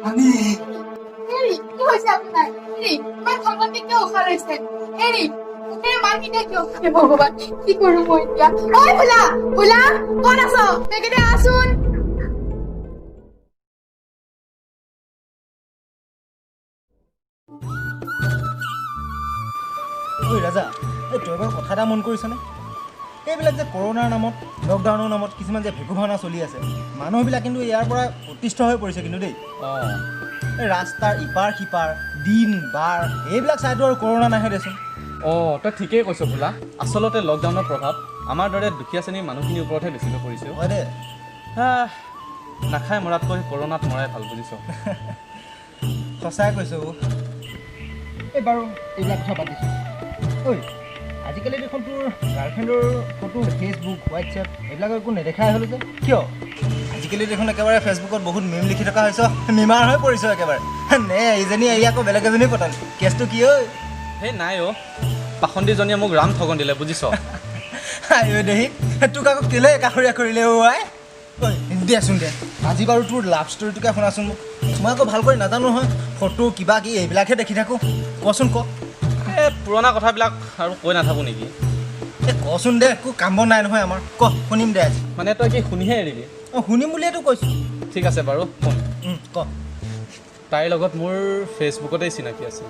পানী। হেৰি, কি হৈছে আপোনাৰ? হেৰি, ইমান সাংঘাতিক কিয় উশাহ লৈছে? হেৰি, মুখেৰে মাত নিদিয়া কিয়? হে ভগৱান, কি কৰো মই এতিয়া? ঐ ভোলা, ভোলা, ক'ত আছ? তেখেতে আহচোন। ঐ ৰাজা, এই তই বাৰু কথা এটা মন কৰিছনে? এইবিলাক যে কৰোণাৰ নামত, লকডাউনৰ নামত কিছুমান যে ভেকু ভাওনা চলি আছে, মানুহবিলাক কিন্তু ইয়াৰ পৰা অতিষ্ঠ হৈ পৰিছে কিন্তু দেই। এই ৰাস্তাৰ ইপাৰ সিপাৰ, দিন বাৰ এইবিলাক চাইতো আৰু কৰোণা নাহে দেচোন। অঁ, তই ঠিকেই কৈছ ভোলা। আচলতে লকডাউনৰ প্ৰভাৱ আমাৰ দৰে দুখীয়া শ্ৰেণীৰ মানুহখিনিৰ ওপৰতহে বেছিকৈ পৰিছে। হয় দে। আহ, নাখাই মৰাতকৈ কৰোণাত মৰাই ভাল, বুজিছ? সঁচাই কৈছোঁ অ'। এই বাৰু এইবিলাক কথা বাদ দিছোঁ। ঐ, আজিকালি দেখোন তোৰ গাৰ্লফ্ৰেণ্ডৰ ফটো ফেচবুক, হোৱাটছএপ এইবিলাক একো নেদেখাই হ'লো যে, কিয়? আজিকালি দেখোন একেবাৰে ফেচবুকত বহুত মিম লিখি থকা হৈছ, মিমাৰ হৈ পৰিছ একেবাৰে। নে এইজনী এৰি আকৌ বেলেগ এজনী পতালি, কেছটো কি ঐ? সেই নাই অ', পাখণ্ডীজনীয়ে মোক ৰাম ঠগন দিলে, বুজিছ? আইঐ দেহি, তোক আকৌ কেলৈ একাষৰীয়া কৰিলে অ' আই? ঐ দেচোন দে, আজি বাৰু তোৰ লাভ ষ্টৰিটোকে শুনাচোন মোক। মই আকৌ ভালকৈ নাজানো নহয়, ফটো কিবা কি এইবিলাকহে দেখি থাকোঁ। কচোন ক। এই পুৰণা কথাবিলাক আৰু কৈ নাথাকোঁ নেকি? এই কচোন দে, একো কাম বন নাই নহয় আমাৰ, ক শুনিম দে আজি। মানে তই কি শুনিহে এৰিবি? অঁ, শুনিম বুলিয়েতো কৈছোঁ। ঠিক আছে বাৰু, শুন। ক। তাইৰ লগত মোৰ ফেচবুকতেই চিনাকি আছিল।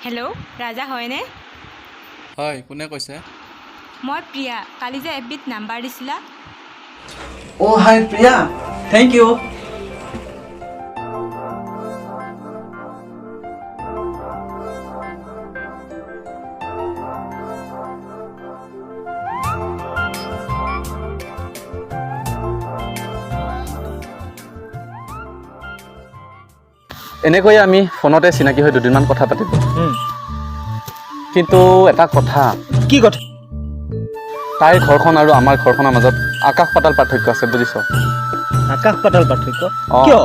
হেল্ল' ৰাজা, হয়নে? হয়, কোনে কৈছে? মই প্ৰিয়া, কালি যে এফ বিত নাম্বাৰ দিছিলা। অ' হাই প্ৰিয়া, thank U. এনেকৈয়ে আমি ফোনতে চিনাকি হৈ দুদিনমান কথা পাতিলোঁ। কিন্তু এটা কথা। কি কথা? তাইৰ ঘৰখন আৰু আমাৰ ঘৰখনৰ মাজত আকাশ পাতাল পাৰ্থক্য আছে, বুজিছ? আকাশ পাতাল পাৰ্থক্য? অঁ। কিয়?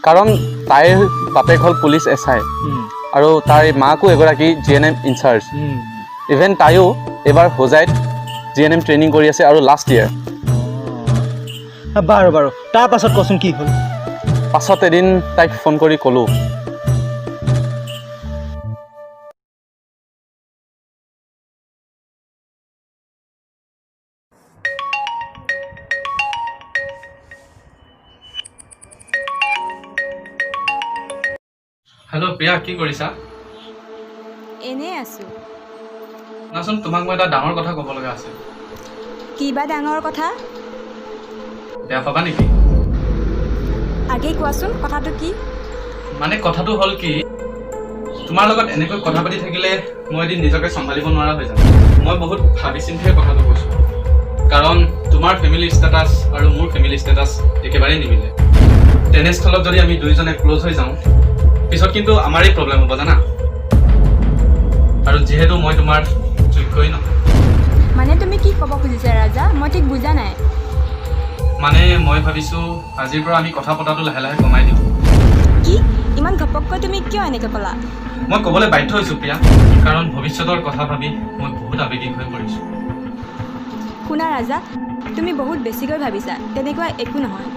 কাৰণ তাইৰ বাপেক হ'ল পুলিচ এছ I আৰু তাইৰ মাকো এগৰাকী G N M incharge. Even তাইও এইবাৰ হোজাইত জি এন এম ট্ৰেইনিং কৰি আছে আৰু লাষ্ট ইয়েৰ। বাৰু বাৰু, তাৰ পাছত কচোন কি হ'ল? পাছত এদিন তাইক ফোন কৰি ক'লোঁ। হেল্ল' প্ৰিয়া, কি কৰিছা? এনেই আছোঁ। শুনাচোন, তোমাক মই এটা ডাঙৰ কথা ক'ব লগা আছিল। কিবা ডাঙৰ কথা? বেয়া পাবা নেকি? আগেই কোৱাচোন কথাটো কি? মানে কথাটো হ'ল কি, তোমাৰ লগত এনেকৈ কথা পাতি থাকিলে মই এদিন নিজকে চম্ভালিব নোৱাৰা হৈ যাম। মই বহুত ভাবি চিন্তিহে কথাটো কৈছোঁ, কাৰণ তোমাৰ ফেমিলি ষ্টেটাছ আৰু মোৰ ফেমিলি ষ্টেটাছ একেবাৰেই নিমিলে। তেনেস্থলত যদি আমি দুয়োজনে ক্ল'জ হৈ যাওঁ, পিছত কিন্তু আমাৰেই প্ৰব্লেম হ'ব জানা। আৰু যিহেতু মই তোমাৰ যোগ্যই নহয়। মানে তুমি কি ক'ব খুজিছা ৰাজা? মই ঠিক বুজা নাই। মানে মই ভাবিছোঁ আজিৰ পৰা আমি কথা পতাটো লাহে লাহে কমাই দিওঁ। কি, ইমান ঘপককৈ তুমি কিয় এনেকৈ ক'লা? মই ক'বলৈ বাধ্য হৈছোঁ প্ৰিয়া, কাৰণ ভৱিষ্যতৰ কথা ভাবি মই বহুত আৱেগিক হৈ পৰিছোঁ। শুনা ৰাজা, তুমি বহুত বেছিকৈ ভাবিছা, তেনেকুৱা একো নহয়।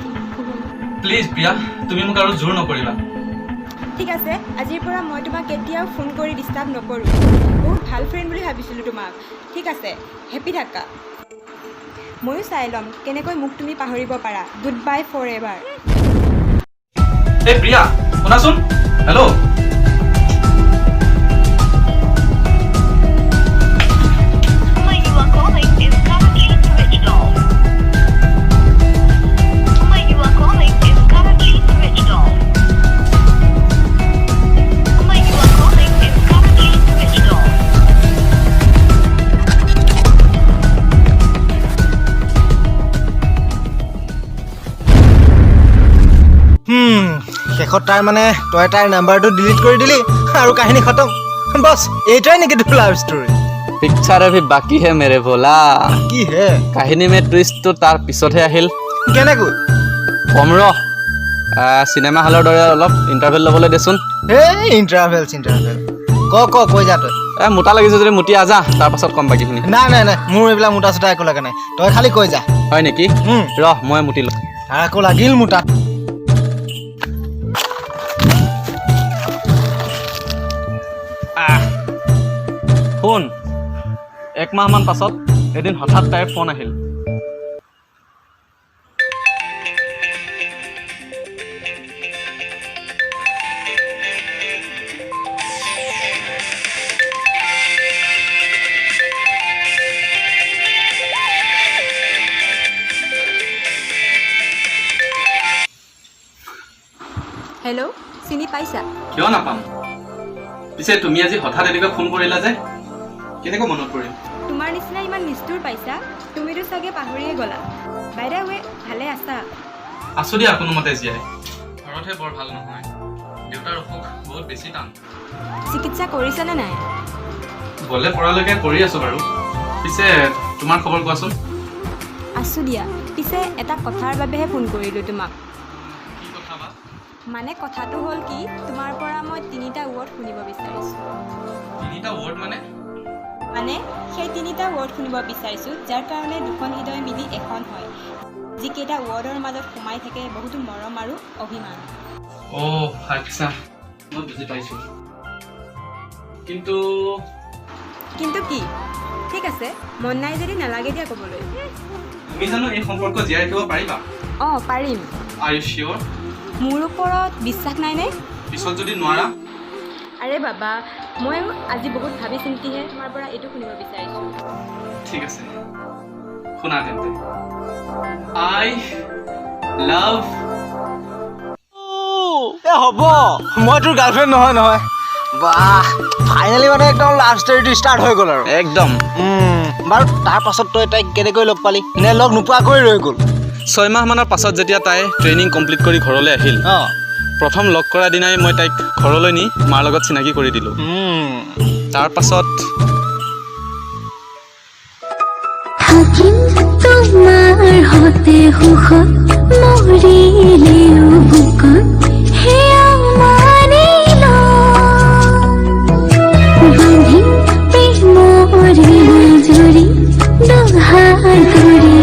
প্লিজ প্ৰিয়া, তুমি মোক আৰু জোৰ নকৰিবা। ঠিক আছে, আজিৰ পৰা মই তোমাক কেতিয়াও ফোন কৰি ডিষ্টাৰ্ব নকৰোঁ। বহুত ভাল ফ্ৰেণ্ড বুলি ভাবিছিলোঁ তোমাক। ঠিক আছে, হেপী থাকা। ময়ো চাই ল'ম কেনেকৈ মোক তুমি পাহৰিব পাৰা। Goodbye forever. এই প্ৰিয়া, শুনাচোন। Hello'. Number you are calling is currently switched off. Number you are calling is currently switched off. শেষত তাৰ মানে তই তাইৰ নাম্বাৰটো ডিলিট কৰি দিলি আৰু কাহিনী খতম। বছ, এইটোৱে নেকি তোৰ লাভ ষ্টৰী? পিকচাৰ अभी बाकी है मेरे भोला। কি হে? কাহিনী মে টুইষ্টটো তাৰ পিছতহে আহিল। কেনেকৈ? কম ৰ, চিনেমা হলৰ দৰে অলপ ইণ্টাৰভেল ল'বলৈ দেচোন। এই ইণ্টাৰভেল চিণ্টাৰভেল, ক ক, কৈ যা তই। এ, মোটা লাগিছে যদি মুতি আজা, তাৰপাছত কম বাকীখিনি। নাই নাই নাই, মোৰ এইবিলাক মোটা চোটা একো লগা নাই, তই খালি কৈ যা। হয় নেকি? উম। ৰ, মই মুতি লওঁ। তাৰ আকৌ লাগিল মোটা। আহ, শুন, একমাহমান পাছত এদিন হঠাৎ তাইৰ ফোন আহিল। হেল্ল', চিনি পাইছা? কিয় নাপাম? পিছে তুমি আজি হঠাৎ এনেকৈ ফোন কৰিলা যে, কেনেকৈ মনত পৰিল? তোমাৰ নিচিনা ইমান নিষ্ঠুৰ পাইছা, তুমিতো চাগে পাহৰিয়ে গ'লা। বাই the ৱে, ভালে আছা? আছো দিয়া কোনোমতে জীয়াই। ঘৰতহে বৰ ভাল নহয়, দেউতাৰ অসুখ বহুত বেছি টান। চিকিৎসা কৰিছানে নাই? গ'লে পৰালৈকে কৰি আছো বাৰু। পিছে তোমাৰ খবৰ কোৱাচোন। আছোঁ দিয়া। পিছে এটা কথাৰ বাবেহে ফোন কৰিলোঁ তোমাক। কি কথা বা? মানে কথাটো হ'ল কি, তোমাৰ পৰা মই তিনিটা ৱৰ্ড শুনিব বিচাৰিছোঁ। তিনিটা ৱৰ্ড মানে? মানে সেই তিনিটা ৱৰ্ড শুনিব বিচাৰিছোঁ যাৰ কাৰণে দুখন হৃদয় মিলি এখন হয়, যিকেইটা ৱৰ্ডৰ মাজত সোমাই থাকে বহুতো মৰম আৰু অভিমান। অ' আচ্ছা, মই বুজি পাইছোঁ, কিন্তু কিন্তু কি? ঠিক আছে, মন নাই যদি নালাগে দিয়া ক'বলৈ। তুমি জানো এই সম্পৰ্ক জীয়াই ৰাখিব পাৰিবা? অঁ, পাৰিম। Are you sure? মোৰ ওপৰত বিশ্বাস নাইনে? পিছত যদি নোৱাৰা? আৰে বাবা, ময়ো আজি বহুত ভাবি চিন্তিহে তোমাৰ পৰা এইটো শুনিব বিচাৰিছোঁ। ঠিক আছে, শুনা তেন্তে, আই লাভ এ হ'ব, মই তোৰ গাৰ্লফ্ৰেণ্ড নহয় নহয়। বাহ, ফাইনেলি মানে একদম লাভ ষ্টৰীটো ষ্টাৰ্ট হৈ গ'ল আৰু। একদম। বাৰু, তাৰ পাছত তই তাইক কেনেকৈ লগ পালি, নে লগ নোপোৱাকৈ ৰৈ গ'ল? 6 মাহমানৰ পাছত যেতিয়া তাই ট্ৰেইনিং কমপ্লিট কৰি ঘৰলৈ আহিল, প্ৰথম লগ কৰা দিনাই মই তাইক ঘৰলৈ নি মাৰ লগত চিনাকি কৰি দিলোঁ। তাৰ পাছত থাকিম তোমাৰ সতে সুখত, মৰিলেও বুকত সেয়া মানি লওঁ। বান্ধিম প্ৰেমৰে জুৰি, দোহাৰ কৰি ধৰি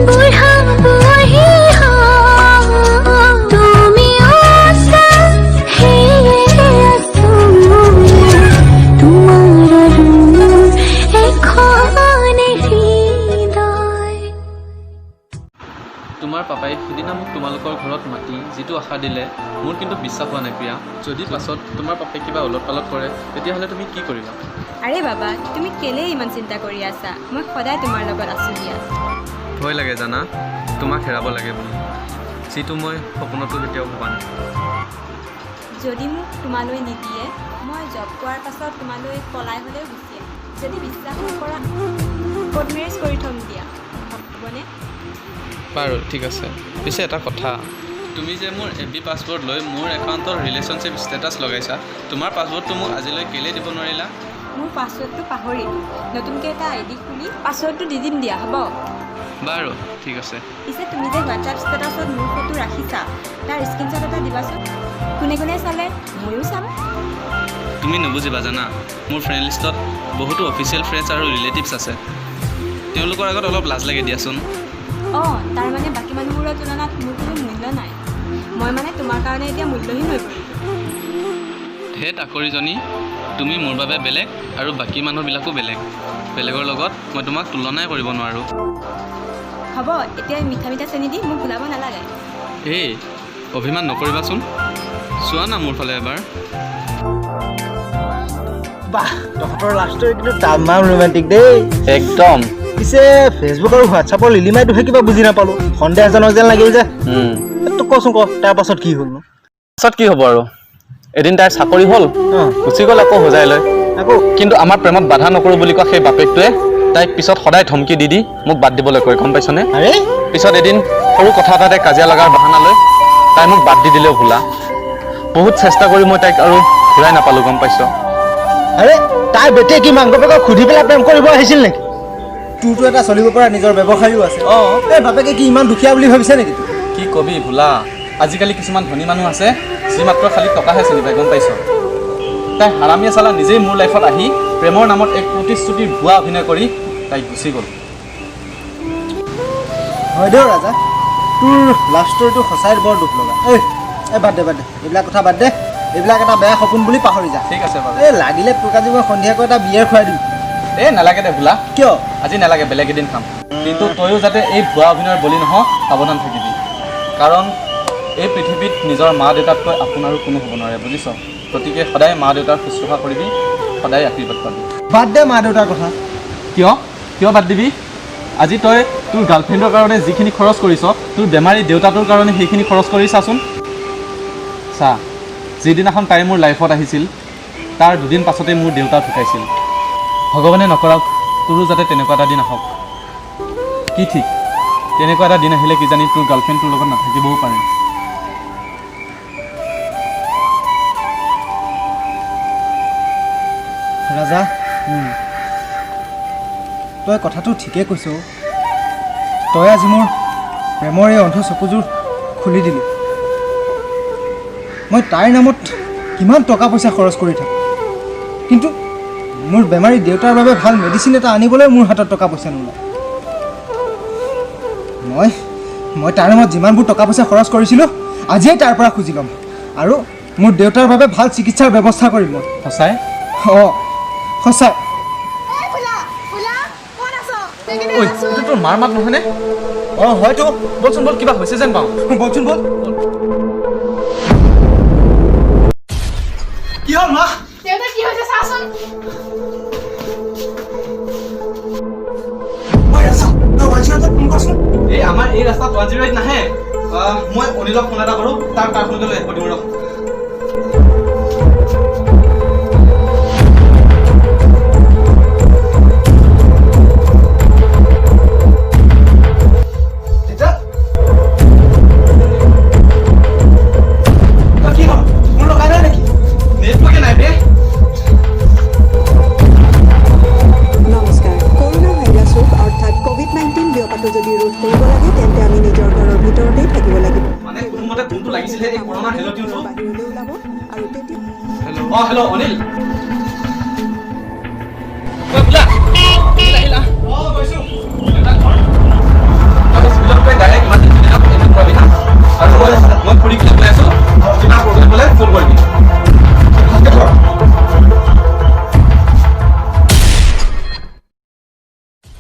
বুঢ়া বুঢ়ী হওঁ। তুমি আছা সেয়ে আছো, তোমাৰ আৰু মোৰ এখনে হৃদয়। তোমাৰ পাপাই সিদিনা মোক তোমালোকৰ ঘৰত মাতি যিটো আশা দিলে, মোৰ কিন্তু বিশ্বাস হোৱা নাই প্ৰিয়া। যদি পাছত তোমাৰ পাপাই কিবা ওলট পালট কৰে, তেতিয়াহ'লে তুমি কি কৰিবা? আৰে বাবা, তুমি কেলেই ইমান চিন্তা কৰি আছা? মই সদায় তোমাৰ লগত আছোঁ দিয়া। ভয় লাগে জানা, তোমাক হেৰাব লাগে বুলি, যিটো মই সপোনতো কেতিয়াও ভবা নাই। যদি মোক তোমালৈ নিদিয়ে, মই জব পোৱাৰ পাছত তোমালৈ পলাই হ'লেও গুচি আহিম। যদি বিশ্বাস নকৰা, কোৰ্ট মেৰেজ কৰি থ'ম দিয়া, হ'বনে? বাৰু, ঠিক আছে। পিছে এটা কথা, তুমি যে মোৰ এফ বি পাছৱৰ্ড লৈ মোৰ একাউণ্টৰ ৰিলেশ্যনশ্বিপ ষ্টেটাছ লগাইছা, তোমাৰ পাছৱৰ্ডটো মোক আজিলৈ কেলৈ দিব নোৱাৰিলা? মোৰ পাছৱৰ্ডটো পাহৰিলোঁ। নতুনকৈ এটা আই ডি খুলি পাছৱৰ্ডটো দি দিম দিয়া, হ'ব? বাৰু, ঠিক আছে। পিছে তুমি যে হোৱাটছআপ ষ্টেটাছত মোৰ ফটো ৰাখিছা, তাৰ স্ক্ৰীনশ্বট এটা দিবাচোন। কোনে কোনে চালে ময়ো চাম। তুমি নুবুজিবা জানা, মোৰ ফ্ৰেণ্ড লিষ্টত বহুতো অফিচিয়েল ফ্ৰেণ্ডছ আৰু ৰিলেটিভছ আছে। তেওঁলোকৰ আগত অলপ লাজ লাগে দিয়াচোন। অঁ, তাৰমানে বাকী মানুহবোৰৰ তুলনাত মোৰ কোনো মূল্য নাই? মই মানে তোমাৰ কাৰণে এতিয়া মূল্যহীন হৈ পৰিলোঁ? হে টাকৰীজনী, তুমি মোৰ বাবে বেলেগ আৰু বাকী মানুহবিলাকো বেলেগ। বেলেগৰ লগত মই তোমাক তুলনাই কৰিব নোৱাৰোঁ। হ'ব, এতিয়া মিঠা মিঠা চেনি দি মোক ভুলাব নালাগে। এই, অভিমান নকৰিবাচোন। চোৱা না মোৰ ফালে এবাৰ। বাহ, তহঁতৰ লাভ ষ্টৰী কিন্তু তামাম ৰোমান্টিক দেই। একদম। পিছে ফেচবুক আৰু হোৱাটছআপৰ লিলিমাইটোহে কিবা বুজি নাপালো, সন্দেহজনক যেন লাগিল যে। তোক কচোন ক, তাৰ পাছত কি হ'লনো? পাছত কি হ'ব আৰু, এদিন তাইৰ চাকৰি হ'ল, গুচি গ'ল আকৌ হোজাইলৈ। আকৌ? কিন্তু আমাৰ প্ৰেমত বাধা নকৰোঁ বুলি কোৱা সেই বাপেকটোৱে তাইক পিছত সদায় ধমকি দি দি মোক বাদ দিবলৈ কয়, গম পাইছনে? আৰে! পিছত এদিন সৰু কথা এটাতে কাজিয়া লগাৰ বাহানা লৈ তাই তাই মোক বাদ দি দিলেও ভোলা। বহুত চেষ্টা কৰি মই তাইক আৰু ঘূৰাই নাপালোঁ, গম পাইছ? আৰে তাই বেটে কি মাক বাপেকক সুধি পেলাই প্ৰেম কৰিব আহিছিল নেকি? তোৰতো এটা চলিব পৰা নিজৰ ব্যৱসায়ো আছে। অঁ। এই বাপেকে কি ইমান দুখীয়া বুলি ভাবিছে নেকি? কি কবি ভোলা, আজিকালি কিছুমান ধনী মানুহ আছে যি মাত্ৰ খালি টকাহে চিনি পায়, গম পাইছ? তাই হাৰামীয়ে চালা নিজেই মোৰ লাইফত আহি প্ৰেমৰ নামত এক প্ৰতিশ্ৰুতিৰ ভুৱা অভিনয় কৰি তাই গুচি গ'ল। হয় দেও ৰাজা, তোৰ লাভ ষ্টৰিটো সঁচাই বৰ দুখ লগা। এই এই বাদ দে, বাদ দে, এইবিলাক কথা বাদ দে, এইবিলাক এটা বেয়া সপোন বুলি পাহৰি যা। ঠিক আছে বাৰু। এই লাগিলে তোক আজি মই সন্ধিয়াকৈ এটা বিয়েৰ খুৱাই দিম। এই নালাগে দে ভোলা। কিয়? আজি নালাগে, বেলেগ এদিন খাম। কিন্তু তয়ো যাতে এই ভুৱা অভিনয়ৰ বলি নহ, সাৱধান থাকিবি। কাৰণ এই পৃথিৱীত নিজৰ মা দেউতাতকৈ আপোনাৰো কোনো হ'ব নোৱাৰে, বুজিছ? গতিকে সদায় মা দেউতাৰ শুশ্ৰূষা কৰিবি, সদায় আশীৰ্বাদ পাবি। বাদ দে মা দেউতাৰ কথা। কিয় কিয় বাদ দিবি? আজি তই তোৰ গাৰ্লফ্ৰেণ্ডৰ কাৰণে যিখিনি খৰচ কৰিছ, তোৰ বেমাৰী দেউতাটোৰ কাৰণে সেইখিনি খৰচ কৰি চাচোন। চা, যিদিনাখন তাই মোৰ লাইফত আহিছিল তাৰ দুদিন পাছতেই মোৰ দেউতা ঢুকাইছিল। ভগৱানে নকৰক তোৰো যাতে তেনেকুৱা এটা দিন আহক। কি ঠিক তেনেকুৱা এটা দিন আহিলে কিজানি তোৰ গাৰ্লফ্ৰেণ্ড তোৰ লগত নাথাকিবও পাৰে। ৰাজা, তই কথাটো ঠিকেই কৈছ। তই আজি মোৰ প্ৰেমৰ এই অন্ধ চকুযোৰ খুলি দিলি। মই তাইৰ নামত কিমান টকা পইচা খৰচ কৰি থাকোঁ, কিন্তু মোৰ বেমাৰী দেউতাৰ বাবে ভাল মেডিচিন এটা আনিবলৈ মোৰ হাতত টকা পইচা নোলায়। মই তাৰ নামত যিমানবোৰ টকা পইচা খৰচ কৰিছিলোঁ আজিয়েই তাৰ পৰা খুজি ল'ম আৰু মোৰ দেউতাৰ বাবে ভাল চিকিৎসাৰ ব্যৱস্থা কৰিম মই। সঁচাই? অঁ, সঁচাই। ঐ, এইটো তোৰ মাৰ মাত নহয়নে? অঁ হয়তো। বলচোন বল, কিবা হৈছে যেন পাওঁ। বলচোন বল। কি হ'ল মা? দেউতা কি হৈছে চাচোন। এই আমাৰ এই ৰাস্তাত 108 নাহে। মই অনিলক ফোন এটা কৰোঁ, তাৰ কাৰখনকে লৈ আহিব দিওঁ ৰ। কি হ'ল? মোৰ লগা নাই নেকি? নেটৱৰ্কে নাই বে। নমস্কাৰ। কৰোণা ভাইৰাছ ৰোগ অৰ্থাৎ কোভিড-19 বিয়পাটো যদি ৰোধ কৰিব লাগে তেন্তে আমি নিজৰ ঘৰৰ ভিতৰতেই থাকিব লাগিব। মানে কোনোমতে ফোনটো লাগিছিলে এই কৰোণাৰ হেল্ল' টিউনটো। বাহিৰলৈ ওলাব আৰু তেতিয়া হেল্ল', অঁ হেল্ল' অনিল। ঐ বোলা, আহিল আহ। অঁ গৈছোঁ। দেউতাক ঘৰ। তই হস্পিটেলত গৈ ডাইৰেক্ট ইমাৰ্জেঞ্চি এডমিট কৰাবি হা। আৰু মই খুৰীক লৈ গৈ আছোঁ, কিবা প্ৰব্লেম হ'লে ফোন কৰিবি। ভালকে ধৰ।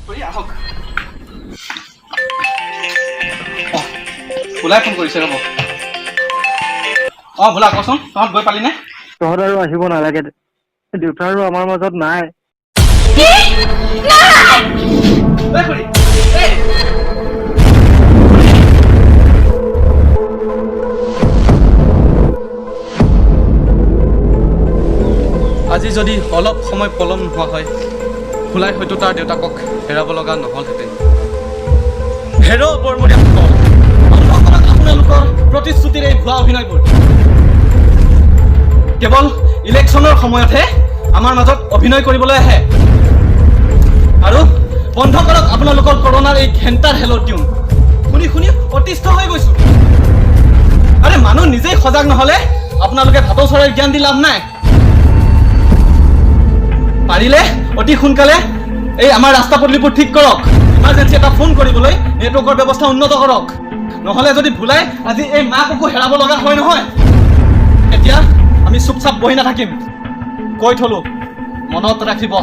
খুৰী আহক। অঁ, ভোলাই ফোন কৰিছে ৰ'ব। অঁ ভোলা কচোন, তহঁত গৈ পালিনে? তহঁত আৰু আহিব নালাগে, দেউতা আৰু আমাৰ মাজত নাই। ঐ খুৰী, এই। আজি যদি অলপ সময় পলম নোহোৱা হয়, ভোলাই হয়তো তাৰ দেউতাকক হেৰাব লগা নহ'লহেঁতেন। হেৰ বৰমূৰীয়াসকল, আপোনালোকৰ প্ৰতিশ্ৰুতিৰ এই ভুৱা অভিনয়বোৰ কেৱল ইলেকশ্যনৰ সময়তহে আমাৰ মাজত অভিনয় কৰিবলৈ আহে। আৰু বন্ধ কৰক আপোনালোকৰ কৰোণাৰ এই ঘেণ্টাৰ হেলৰ টিউন। শুনি শুনি অতিষ্ঠ হৈ গৈছোঁ। আৰে মানুহ নিজেই সজাগ নহ'লে আপোনালোকে ভাটৌ চৰাইৰ জ্ঞান দি লাভ নাই। পাৰিলে অতি সোনকালে এই আমাৰ ৰাস্তা পদূলিবোৰ ঠিক কৰক। ইমাৰ্জেঞ্চি এটা ফোন কৰিবলৈ নেটৱৰ্কৰ ব্যৱস্থা উন্নত কৰক। নহ'লে যদি ভুলাই আজি এই মাককো হেৰাব লগা হয় নহয়, এতিয়া আমি চুপচাপ বহি নাথাকিম। কৈ থলো, মনত ৰাখিব।